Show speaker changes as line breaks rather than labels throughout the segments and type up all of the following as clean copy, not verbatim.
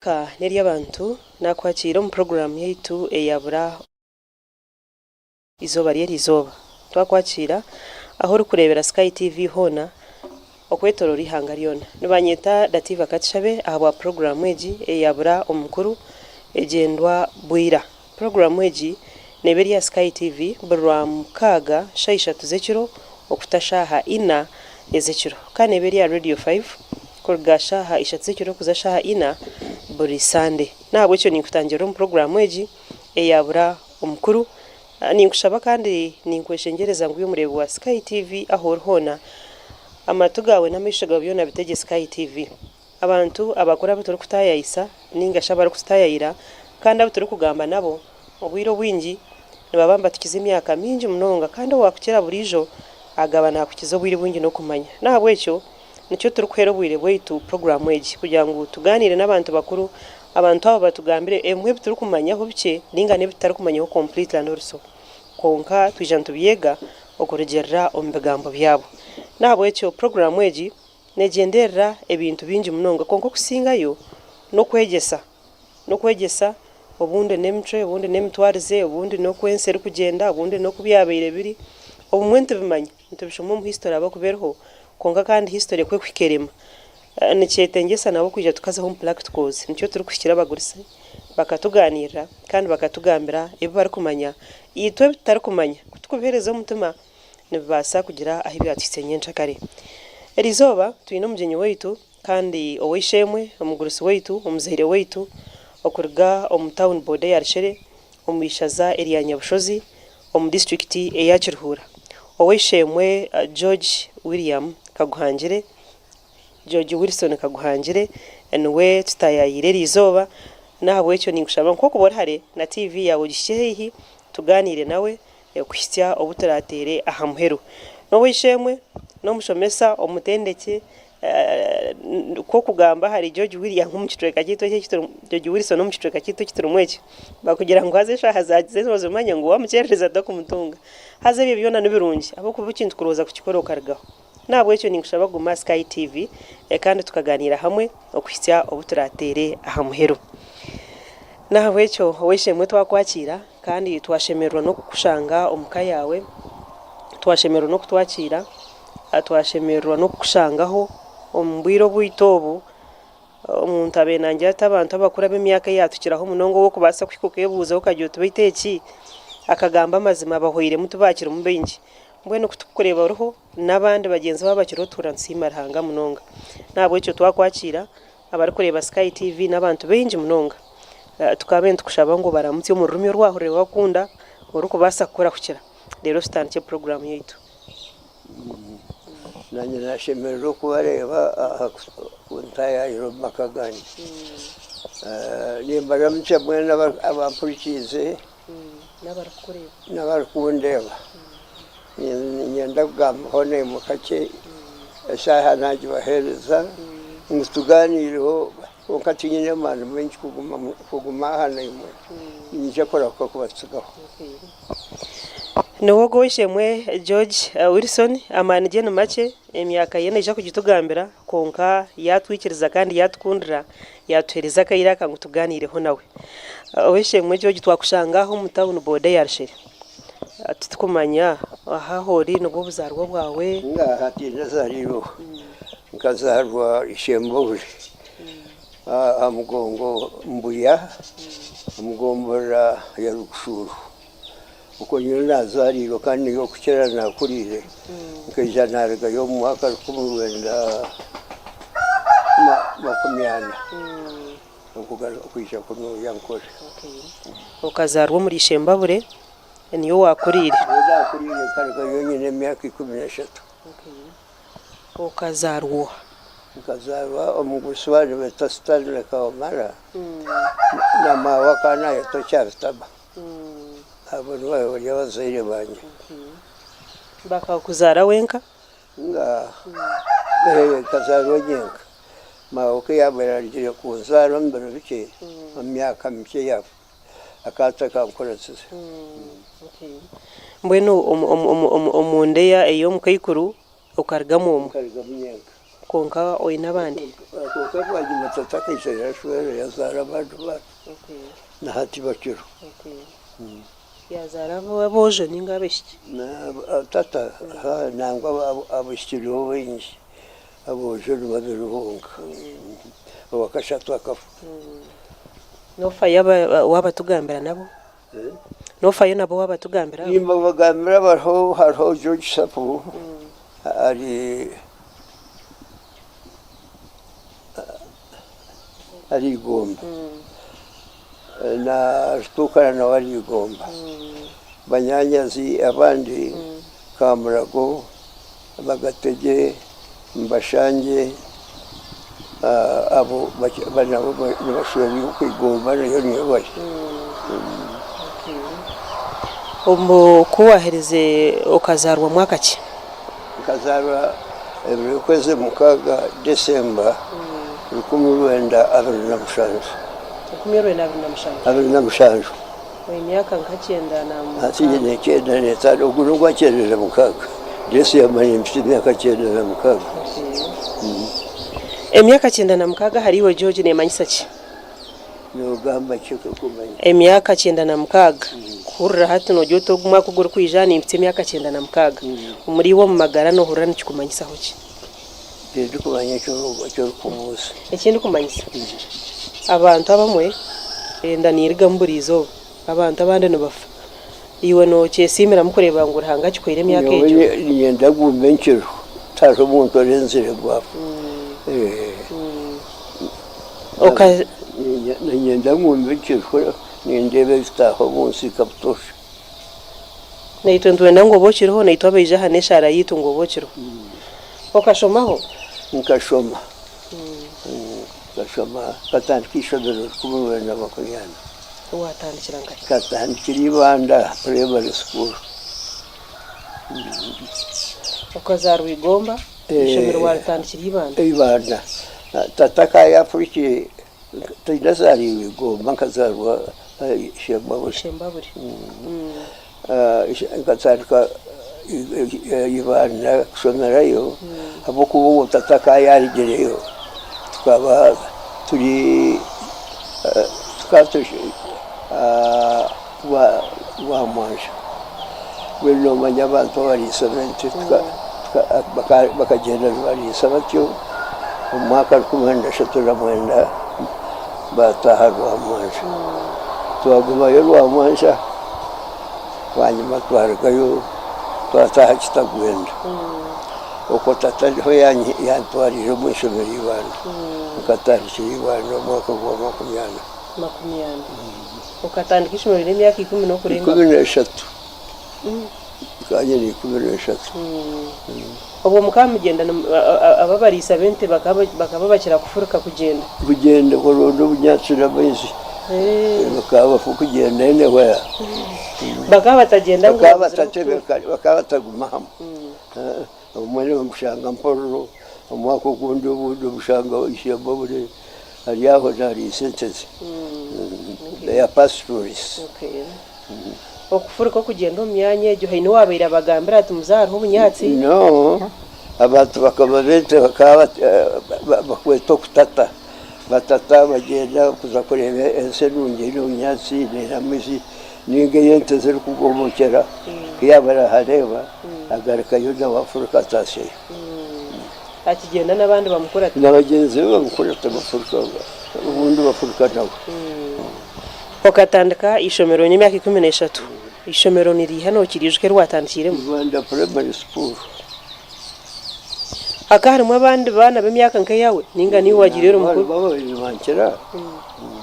Ka n'ery'abantu naakwakiira omu puroguraamu yaitu eya bura izooba ry'eriizooba. Twakwakiira ahu orikureebera Sky TV hoona okwetoroora eihanga ryona. Nibanyeta Dativa Katushabe ahabwa puroguraamu egi eya bura omukuru egyendwa bwira. Puroguraamu egi neeba eri aha Sky TV buri Rwamukaaga shaaha ishatu z'ekiro okuta shaaha ina ez'ekiro. Kandi neeba eri aha Radio Five kuruga shaaha ishatu z'ekiro kuza shaaha ina buri Sande. N'ahabw'ekyo ninkutangirira omu puroguraamu egi eya Bura Omukuru. Ninkushaba kandi ninkweshengyereza ngu iwe omureebi wa Sky TV ahu ori hoona, amatu gaawe n'amaisho gaawe byona bitegye Sky TV. Abantu abakuru abu turikutaayaayisa nainga shi abarikututaayayira kandi abu turikugamba nabo, obwire obwingi nibaba nibatukiza emyaka mingi munonga kandi owaakukira buriijo agaba naakukiza obwire bwingi n'okumanya. N'ahabw'ekyo nikyo turikuheera obwire bwaitu puroguraamu egi kugira ngu tugaaniire n'abantu bakuru, abantu abo batugambire ebimwe ebi turikumanyaho bikye nainga n'ebi tutarikumanyaho completely and also kwonka twija nitubyega okurugiirira omu bigambo byabo. N'ahabw'ekyo puroguraamu egi Neegyenderera ebintu bingi munonga kwonka okusingayo n'okwegyesa. N'okwegyesa obundi n'emicwe, obundi n'emitwarize, obundi n'oku ensi erikugyenda, obundi n'oku byabaire biri. Obumwe nitubimanya, nitubishoma omu history ahabw'okuba eriho kwonka kandi history ku erikuhika erema. Nikyetengyesa nabwo kwija tukazaho omu practicals. Nikyo turikuhikira abagurusi bakatugaaniirira kandi bakatugambira ebi barikumanya. Itwe ebi tutarikumanya ku turikubiheereza omutima, nibibaasa kugira ahu byatuhitsya nyenkyakare. Eriizooba twine omugyenyi waitu kandi ow'eishe-emwe, omugurusi waitu, omuzaire waitu okuruga omu tawuni boda eya Rushere omu ishaza erya Nyabushozi omu disiturikiti eya Kiruhura, ow'eishe-emwe George William Kaguhangire, George Wilson Kaguhangire niwe tutaayayiire eriizooba. N'ahabw'ekyo ninkushaba ngu ku orikuba ori hare na tiivi yaawe ogihikye haihi tugaaniire nawe. Okuhitsya obu turaateere aha muheru. N'ow'eishe-emwe, n'omushomesa, omutendeki, kw'okugamba ahari George William omu kicweka kyaitu eki ekiturimu, George Wilson omu kicweka kyaitu eki turimu eki, bakugira ngu haza eshaaha zaagize noozimanya ngu waamukyerereza tokumutunga. Haza ebyo byona ni birungi ahabw'okuba ekintu kurooza kukikora okarugaho. N'ahabw'ekyo ninkushaba kuguma aha Sky TV kandi tukaganiira hamwe okuhitsya obu turaateere aha muheru. N'ahabw'ekyo ow'eishe-emwe twakwakiira kandi twashemererwa n'okukushanga omu ka yaawe, twashemererwa n'okutwakiira, twashemererwa n'okukushangaho omu bwire obwaitu obu. Omuntu abaire naagira ati abantu abakuru ab'emyaka eyaatukiraho munonga ou orikubaasa kuhika okeebuuzaho okagira oti beitu eki akagamba amazima bahweiremu tibaakirimu baingi. Mbwenu ku turikukureeba oriho n'abandi bagyenzi baawe abakiriho tuhurira nitusiima Ruhanga munonga. N'ahabw'ekyo twakwakiira abarikureeba Sky TV n'abantu baingi munonga. Tukaabaire nitukushaba ngu obaramutsye omu rurimi oru waahurira waakunda orikubaasa kukurahukira reero tutandikye puroguraamu yaitu.
Naanye nashemererwa okubareeba aha kuntaayaayira omu maka gangye. Nimbaramutsya mbwenu abampurikiize n'abarikundeeba. Niinyenda kugambaho naimwe kakye eshaaha naagibaheereza ngu tugaaniireho kwonka tinyine maani maingi kuguma aha naimwe, niinyija kurahuka kubatsigaho.
Niwe ogwo ow'eishe-emwe George Wilson, amaani gye ni makye, emyaka ye naija kugitugambira kwonka yaatwikiriza kandi yaatukundira yaatuheereza akaire aka ngu tugaaniireho nawe. Ow'eishe-emwe George twakushanga aha omu tawuni booda eya Rushere, titukumanya aha ahu ori nibwo buzaarwa bwawe?
Ngaaha tindazaariirweho, nkazaarwa Ishembobure aha mugongo Mbuya omu gomborora ya Rugushuru. Okwo niyo naazaariirwe kandi niyo okukira naakuriire. Nkaija naarugayo omu mwaka 1940 okwija kunuuya Nkore.
Okazaarwa omuri Ishembabure, niyo waakuriire?
Niyo naakuriire nkarugayo nyine emyaka 13.
Okazaarwa oha?
Nkazaarwa omugurusi waangye nibeeta Stanley Kawamara na maawe akaba naayetwa Kyabitama. Abo nibo bari abazaire bangye.
Bakakuzaara wenka?
Ngaaha, nkazaarwa nyenka. Maawe ku yaabaire arugire kunzaara omu biro bikye, omu myaka mikye yaafa, akaba atakankuratize.
Mbwenu omu nda ey'omukaikuru okarugamu omwe?
Nkarugamu nyenka.
Kwonka oine abandi?
Kwonka bwanyima tata akaija yashwera yazaara abandi baana na hati bakiriho.
Yazaara aboojo ninga abaishiki?
Tata nangwa abaishiki nibo baingi, aboojo ni babiri bonka, owakashatu akafa.
Nofayo wabatugambira nabo? Nofayo nabo wabatugambira?
Nimbabagambira bariho hariho George Sapo ari ari Igomba na Rutuukara nawe ari Igomba. Banyaanyazi abandi Kamurago, Bagategye, Mbashangye abo nabo nibashwerwa okwo Igomba nayo niyo bari.
Ku waaherize okazaarwa mwaka ki?
Nkazaarwa ebiro by'okwezi mukaaga December 1927.
1927?
27.
Oine emyaka nka 96.
Hati nyine 95, ogu n'ogwa 96. December nimpitsya emyaka 96.
Emyaka 96 ahari iwe George neemanyisa ki?
Noogamba ki kumanya?
Emyaka 96, kuhurira hati noogira oti ogu mwaka ogurikwija nimpitsya emyaka 96. Omuri iwe omu magara noohurira nikikumanyisaho ki?
Tindikumanya eki orikubuuza.
Eki ndikumanyisa, abantu abamwe enda neerigamu buri izooba, abantu abandi nibafa. Iwe nookyesiimiramu kureeba ngu Ruhanga akikuhaire emyaka egyo?
Nyowe niinyenda ngume nkiriho, tihariho omuntu orenzire ngu afe. Niinyenda ngume nkiriho nindeeba ebitaaha omu nsi nka butoosha.
Naitwe nitwenda ngu obe okiriho, naitwe abaija aha n'eshaara yaitu ngu obe okiriho. Okashomaho?
Nkashoma. Nkashoma nkatandika eishomero 1940.
Waatandikira nkahi?
Nkatandikira Ibanda Primary School.
Okazaarwa Igomba, eishomero waaritandikira Ibanda?
Ibanda. Tata akaba yaafurukire, tinazaariirwe Igomba nkazaarwa Ishembabure.
Ishembabure.
Nkatandika Ibanda kushomerayo ahabw'okuba obwo tata akaba yaarugireyo tukaba turi tukaba turi Rwamwanja mbwenu noomanya abantu abariisa b'ente bakagyenda nibariisa batyo omu mwaka 1939 baataaha Rwamwanja twagumayo Rwamwanja. Bwanyima twarugayo twataaha Kitagwenda. Okwo tata niho yantwariire omu ishomero Ibanda. Nkatandikira Ibanda omu mwaka gwa 40.
40. Okatandika ishomero oine emyaka ikumi n'okurengaho?
13. Nkaba nyine 13.
Obwo mukaba mugyenda abo abariisa b'ente bakaba bakira kufuruka kugyenda?
Kugyenda kuronda obunyaatsi n'amaizi. Bakaba bafa kugyenda anywhere.
Bakaba batagyenda ngu
Bakaba bakaba bataguma hamwe. Obumwe nibamushanga Mpororo, omwaka ogundi obundi omushanga Ishembabure ari aho naariisa ente ze. They are pastoralists.
Okufuruka okugyenda omu myanya egyo haine owaabaire abagambira ati muze ahariho obunyaatsi?
No, abantu bakaba b'ente bakaba bakweta okutata, batata bagyenda kuza kureeba ensi enungi eine obunyaatsi eine amaizi ninga ei ente zirikugomokyera ku yaaba arahareeba agarukayo nawe afuruka ataasyayo.
Akigyenda n'abandi bamukurata?
Na bagyenzi be bamukurata bafuruka obundi bafuruka nawe.
Okatandika eishomero oine emyaka 13. Eishomero ni riiha nookiriijuka eri waatandikiiremu?
Rwanda Primary School.
Hakaba harimu abandi baana b'emyaka nk'eyaawe nainga niiwe waagiire ori mukuru?
Nangwa baabaire nibankira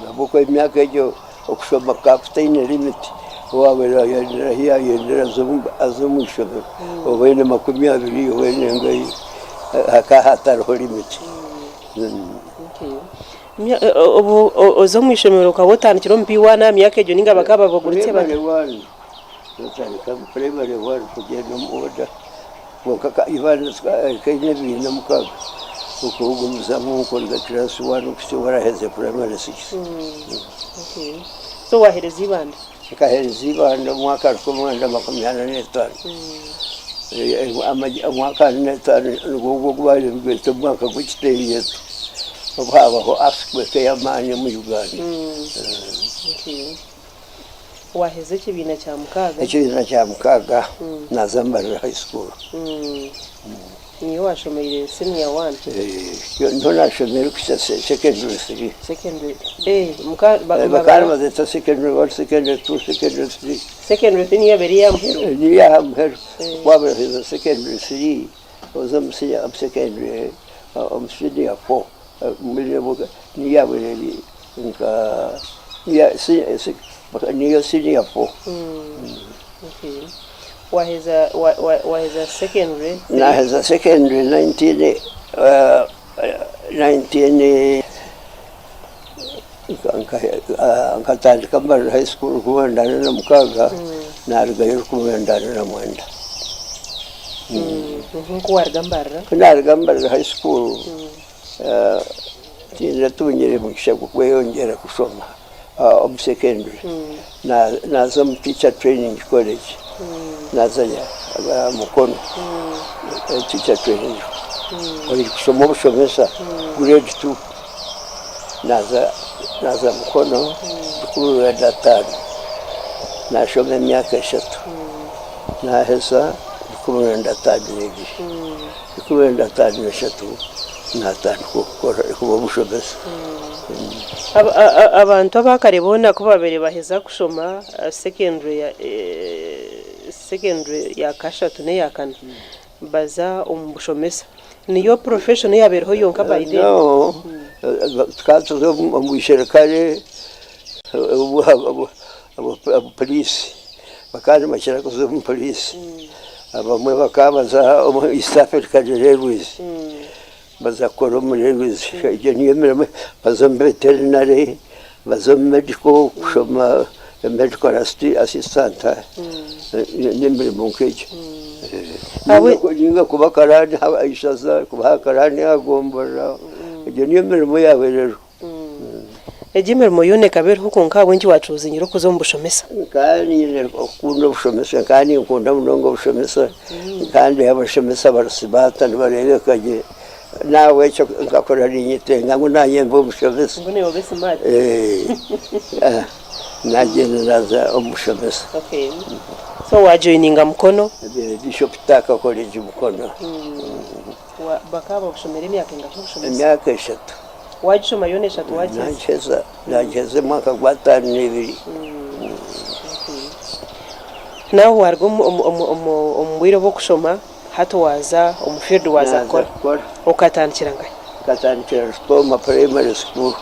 ahabw'okuba emyaka egyo okushoma kukaba kutaine limit. Owaabaire naayendera ahu yaayendera aze omu ishomero oba oine 20 oba oine nkahi hakaba hatariho limit.
Obu oza omu ishomero okaba otandikire omu P1 aha myaka egyo ninga bakaba babaguritse bata?
Primary one, notandika omu primary one kugyenda omu order kwonka ibanda ekaine ebibiina mukaaga okugumizamu kuruga class one okuhitsya obu oraheza primary six.
So wahereza ibanda?
Nkahereza ibanda omu mwaka 1945. Omwaka ana n'etaano nigwo ogwo ogu baabaire nibeeta omwaka gw'ekitengyetso obu haabaho earthquake ey'amaani omu Uganda.
Waaheza ekibiina kya mukaaga?
Ekibiina kya mukaaga naaza Mbarara High School.
Niyo waashomeire senior one?
Niho naashomeire kuhitsya secondary three.
Secondary, eh, muka,
Bakaba nibazeeta secondary one, secondary two, secondary three.
Secondary three niyo yaabaire eri aha muheru?
Niyo aha muheru. Ku waaba oheza secondary three, oza omu secondary, omu senior four, niyo yaabaire eri nka, niyo senior four.
Waaheza waaheza secondary
three? Naaheza secondary 19, Nkatandika Mbarara High School 1946, narugayo 1989.
Ku waruga Mbarara?
Ku naruga Mbarara High School, tindatungire mugisha gw'okweyongyera kushoma omu secondary, naaza omu Teacher Training College, naaza Mukono Teacher Training College kushoma obushomesa grade two. Naaza naaza Mukono 2005 naashoma emyaka eshatu naaheza 2052, 2053 naatandika okukora kuba omushomesa.
Abantu aba kare boona ku baabaire baheza kushoma secondary secondary ya kashatu n'eya kana baza omu bushomesa. Niyo profession eyabaireho yonka by then?
No, tukaba tuza omu isherukare, omu police, bakaba nibakira kuza omu police, abamwe bakaba baza omu East African Railways, baza kukora omu railways, egyo niyo mirimo, baza omu veterinary, baza omu medical kushoma medical assistant, n'emirimo nk'egyo. Ninga kuba karani aha ishaza, kuba karani aha gomborora, egyo niyo mirimo eyabaire eriho.
Egyo emirimo yoona ekaba eriho kwonka ahabw'enki wakyuzingire okuza omu bushomesa?
Nkaba nyine okukunda obushomesa, nkaba ninkunda munonga obushomesa, kandi abashomesa bari simaata nibareebeka gye, nahabwekyo nkakura ninyetenga ngu nanye mbe omushomesa.
Ngu naiwe obe simaata?
Nagyenda naza omu bushomesa.
Okay. So wajoininga Mukono?
Bishop Tucker College Mukono.
Bakaba bakushomera emyaka engahi obushomesa?
Emyaka eshatu.
Wagishoma yoona eshatu wagiheza?
Nagiheza, nagiheza omwaka gwa ataano n'ebiri.
Nawe waruga omu bwire bw'okushoma hati waza omu field waza kukora. Okatandikira nkahi?
Nkatandikira Rutooma Primary School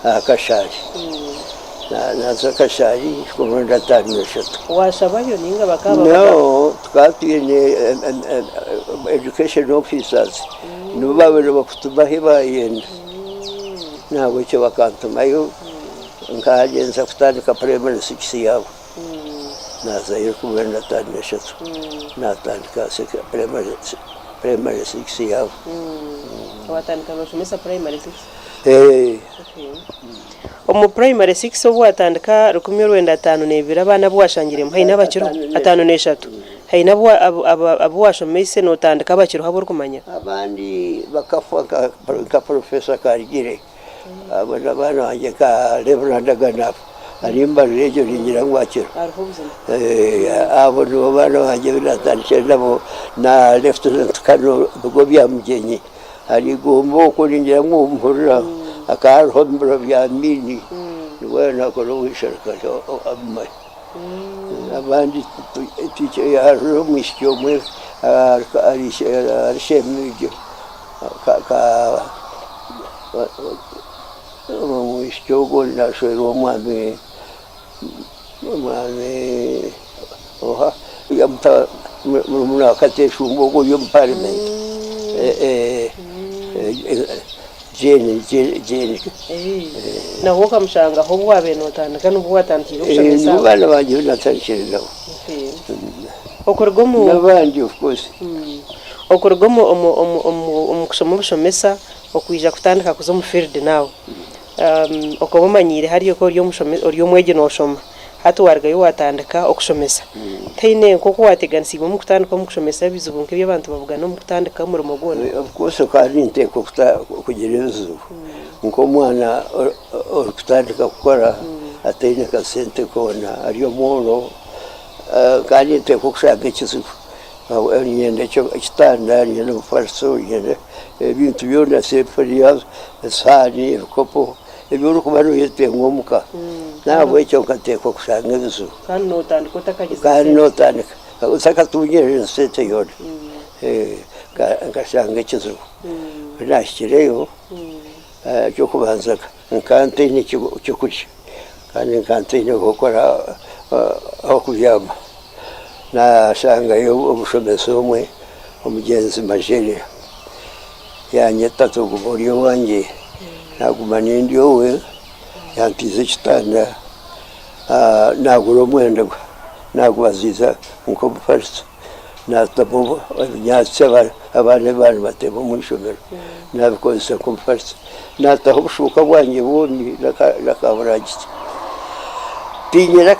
aha Kashari. Naza Kashari 1953.
Washabayo ninga bakaba
No, tukaba twine education officers nibo babaire bakutuma ahi bayenda. Nahabwekyo bakantumayo nkagyenda kutandika primary six yaabo. Nazayo 1953 natandika primary six yaabo.
Watandika noshomesa primary six?
Eeh.
Omu primary six obu watandika 1952 abaana abu washangiremu haine abakiriho? 53. Haine abu washomeise notandika abakiriho abu orikumanya?
Abandi bakafa nka Professor Karigire abo n'abaana bangye nka Reverand Aganafu ari Mbarara egyo ningira ngu akiriho. Abo nibo baana bangye abu natandikire nabo na Lieutenant Colonel Bigobya Mugyenyi. Hari Igomba okwo ningira ngu omuhurira hakaba hariho omu biro bya Amiini nibwo naakora obw'eisherukare omu mahe. Abandi hariho omwishiki omwe ari Shemeijo omwishiki ogwo naashwerwa omwami omwami oha murumuna wa Kateshumba ogwo ori omu parimenti Jane Jane.
Nawe okamushangaho obu waabaire nootandika nibwo waatandikiire okushomesa
Nibo baana bangye abu naatandikire nabo.
Okuruga omu.
N'abandi of course.
Okuruga omu kushoma obushomesa okwija kutandika kuza omu field naawe. Okaba omanyiire hariya oku ori omwegi nooshoma. Hati waarugayo waatandika okushomesa. Tihaine nk'oku waateganisiibwe omu kutandika omu kushomesa ebizibu nk'ebi abantu babugana omu kutandika omurimo gwona?
Of course nkaba ninteekwa kugira ebizibu. Nk'omwana orikutandika kukora ataine kasente koona ari omworo, nkaba ninteekwa kushanga ekizibu. Niinyenda ekitanda, niinyenda omufariso, niinyenda ebintu byona, esefuriya, esihaani, ebikopo. Ebi orikuba noyetenga omuka. Nahabwekyo nkateekwa kushanga ebizibu.
Kandi notandika otakagize
Kandi
sente.
notandika otakatungire sente yoona. Nkashanga ekizibu. Ku nahikireyo, eky'okubanza nkaba ntaine ky'okurya kandi nkaba ntaine ah'okukora ah'okubyama. Nashangayo omushomesa omwe omugyenzi Majere. Yanyeta ati ogume ori owangye, naguma nindi owe, yantiiza ekitanda, nagura omwenda nagubaziiza nk'omufariso, natamu ebinyaatsi abaana ebi baaba nibateeba omu ishomero, nabikozesa nk'omufariso, nataho obushuuka bwangye bwombi n'akaburangiti. Tingira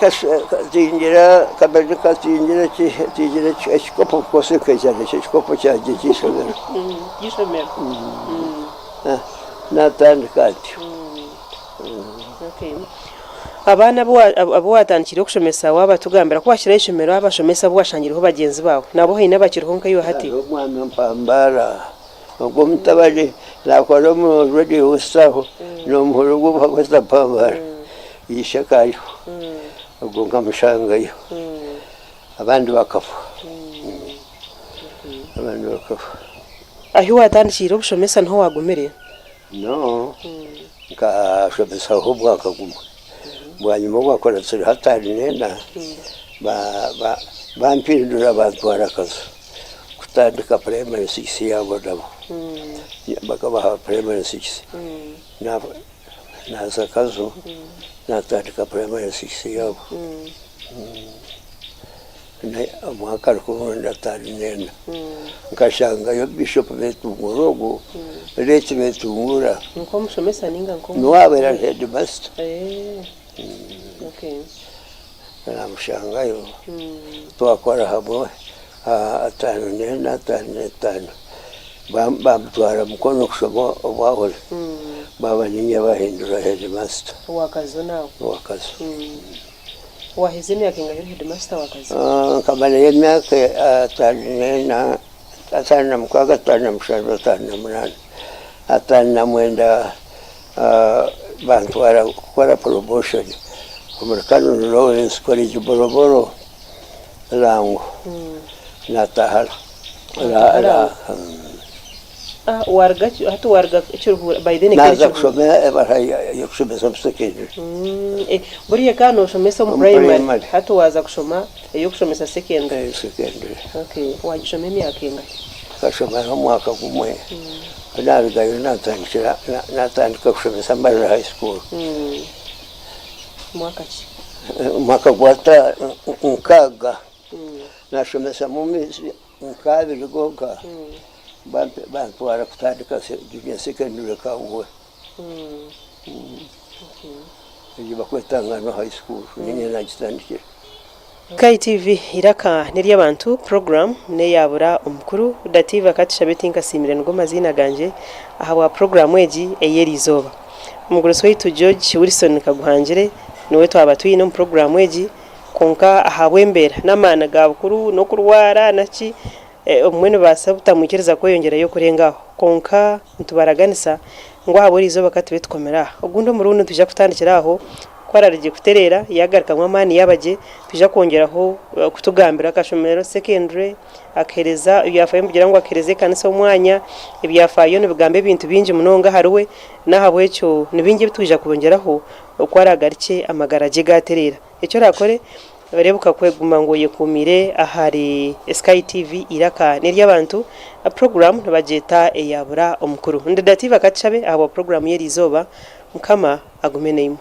kabanika, tingira ki, tingira ekikopo of course nkaija nakyo ekikopo kyangye ky'eishomero.
Ky'eishomero.
Natandika ntyo.
Abaana abu waatandikire kushomesa waabatugambira ku waahikire aha ishomero abashomesa abu waashangireho bagyenzi baawe nabo haine abakiriho nkaiwe hati?
Hariho omwana Mpambaara. Ogwo omutabani naakora omu Radio West aho, n'omuhoro gwe bakweta Mpambara, ishe akaba ariho, ogwo nkamushangayo, abandi bakafa, abandi bakafa.
Ahi waatandikiire obushomesa niho waagumire?
No, nkashomesaho omwaka gumwe, bwanyima ogwakuratsireho ataano n'ena, bampindura bantwara Kazo. Kutandika primary six yaabo nabo bakabaha primary six naaza Kazo naatandika primary six yaabo omwaka rukumi na ataano n'ena nkashangayo Bishop Betungura ogwo late Betungura
Nk'omushomesa ninga nk'omu
niwe abaire ari headmaster. Naamushangayo twakora hamwe ataano n'ena ataano n'etaano baamutwara Mukono kushoma obwahuri baaba niinye baahindura heedimasita
Owa Kazo naawe?
Owa Kazo.
Waaheza emyaka engahi ori heedimasita wa Kazo?
Nkamarayo emyaka ataano n'ena, ataano na mukaaga, ataano na mushanju, ataano na munaana, ataano na mwenda Bantwara kukora promotion omuri Canon Lawrence College Boroboro Lango nataaha Naaza kushoma ebara y'okushomesa omu secondary.
Buriya ka noshomesa omu primary hati waaza kushoma ey'okushomesa secondary. Wagishoma emyaka engahi?
Nkashomayo omwaka gumwe. Ku naarugayo naatandikira naatandika kushomesa Mbarara High School.
Mwaka ki?
Omwaka gwa nkaaga. Naashomesamu ameezi nk'abiri gonka, bantwara kutandika Junior Secondary Kangwe. Ei barikweta Ngano High School niinye naagitandikire.
KTV Eiraka n'ery'abantu puroguraamu n'eyaabura omukuru Dativa Katushabe Tinkasiimire nigo maziina gangye ahabwa puroguraamu egi ey'eriizooba. Omugurusi waitu George Wilson Kaguhangire niwe twaba twine omu puroguraamu egi kwonka ahabw'embeera n'amaani ga bukuru n'okurwara naki obumwe nibaasa butamwikiriza kweyongyerayo kurenga aho kwonka nitubaraganisa ngu ahabw'eriizooba ka tube tukomire aha. Ogundi omurundi nitwija kutandikira aho Ku ararugye kutereera yaagarukamu amaani yaaba gye, twija kwongyeraho kutugambira akashomero secondary, akaheereza ebyafaayo nibigira ngu akaheereza ekanisa omwanya, ebyafaayo nibigamba ebintu bingi munonga ahariwe, n'ahabw'ekyo ni bingi ebi twija kwongyeraho oku araagarukye amagara gye gaatereera. Eki oraakore, reebuka kweguma ngu oyekuumire ahari Sky TV Eiraka n'ery'abantu, puroguraamu nibagyeta eya Bura Omukuru. Ndi Dativa Katushabe ahabwa puroguraamu y'eriizooba. Mukama agume naimwe.